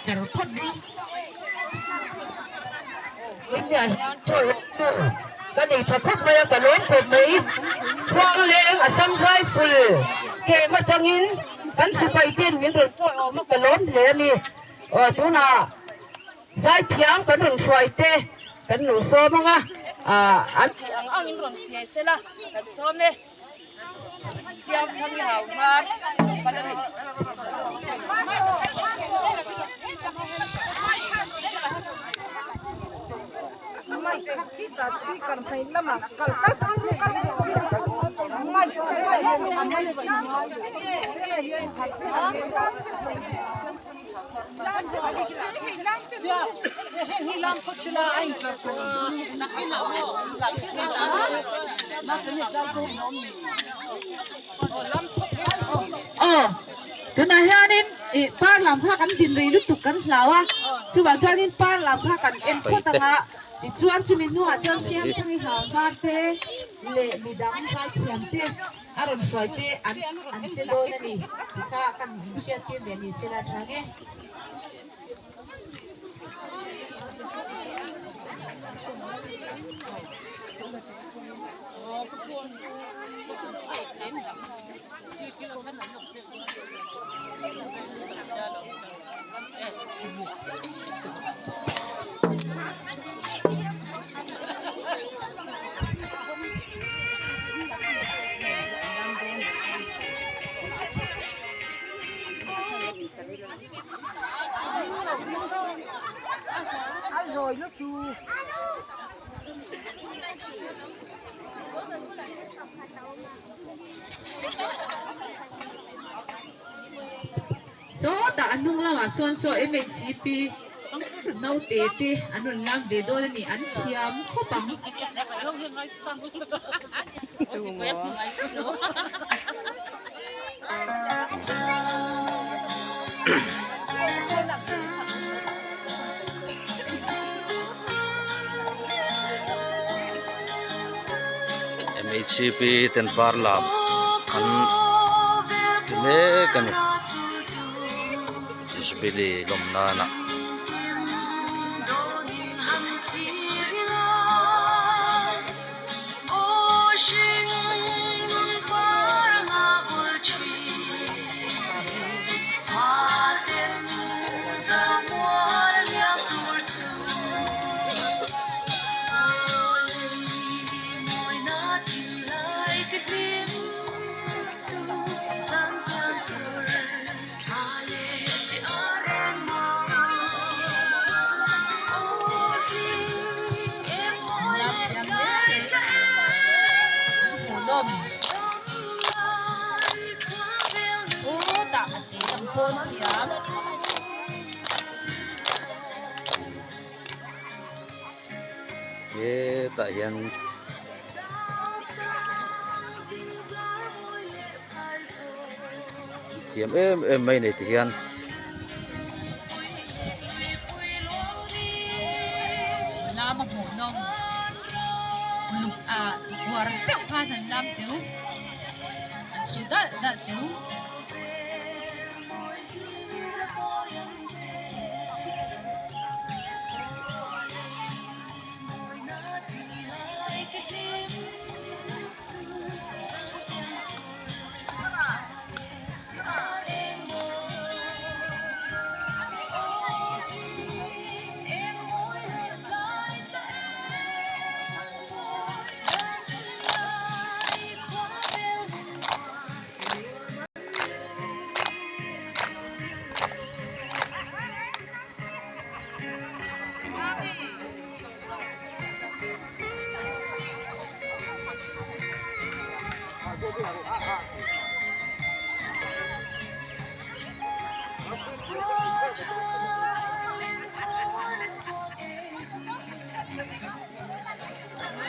tlar phawt ru. India hian chaw tur ka nei tha khawp mai a, ka lawm khawp mai. Khuangleng Assam Rifle camp atangin kan sipai ten min rawn chawi awm a, ka lawm hle a ni. Aw tunah zaithiam kan rawn hruai te kan lo sawm ang a, an theih ang angin rawn chhiai sela kan sawm e. Siam thang i hau hmar pal a ni. Aw, tunah hianin ih par lam kha kan din rei lutuk kan hlau a, chuvang chuanin par lam kha kan en phawt ang a, tichuan chumi hnuah chuan Siamthangi hlau hmar te leh midang zaithiam te a rawn hruai te an an che dawn a ni tih kha kan inhriattir leh ni sela tha nge. Sawtah a hnung lamah sawn saw MHCP naute te an rawn lam ve dawn a ni, an thiam khawp ang. MHCP ten par lam an ti mek a ni jubilee lawm nana. Hetah hian thiam em em mai nei ti hian lam a hmuh nawm luk a uar deuh khan an lam teu an su dalh dalh teu.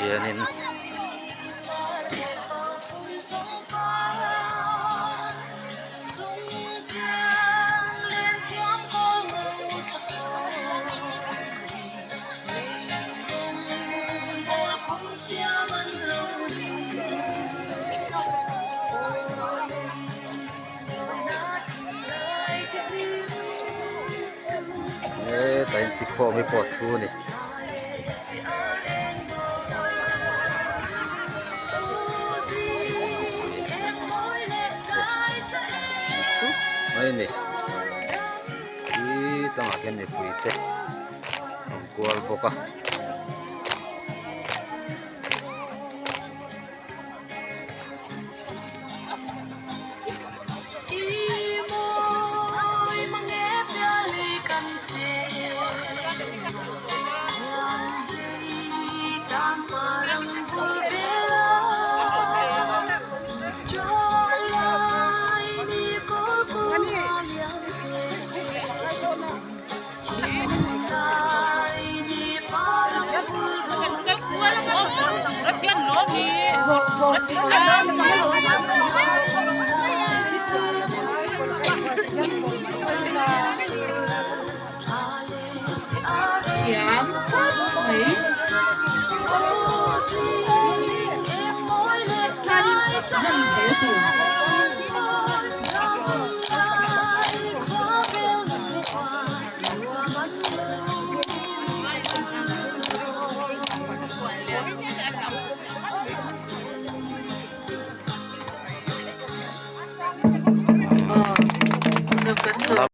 Hianin Tah hian pi khawm hi pawh a thu a ni. Thup mai a ni ih tlangah khian mipui te an kual bawk a. Thiam khawp mai. Tlanin hman zel tur.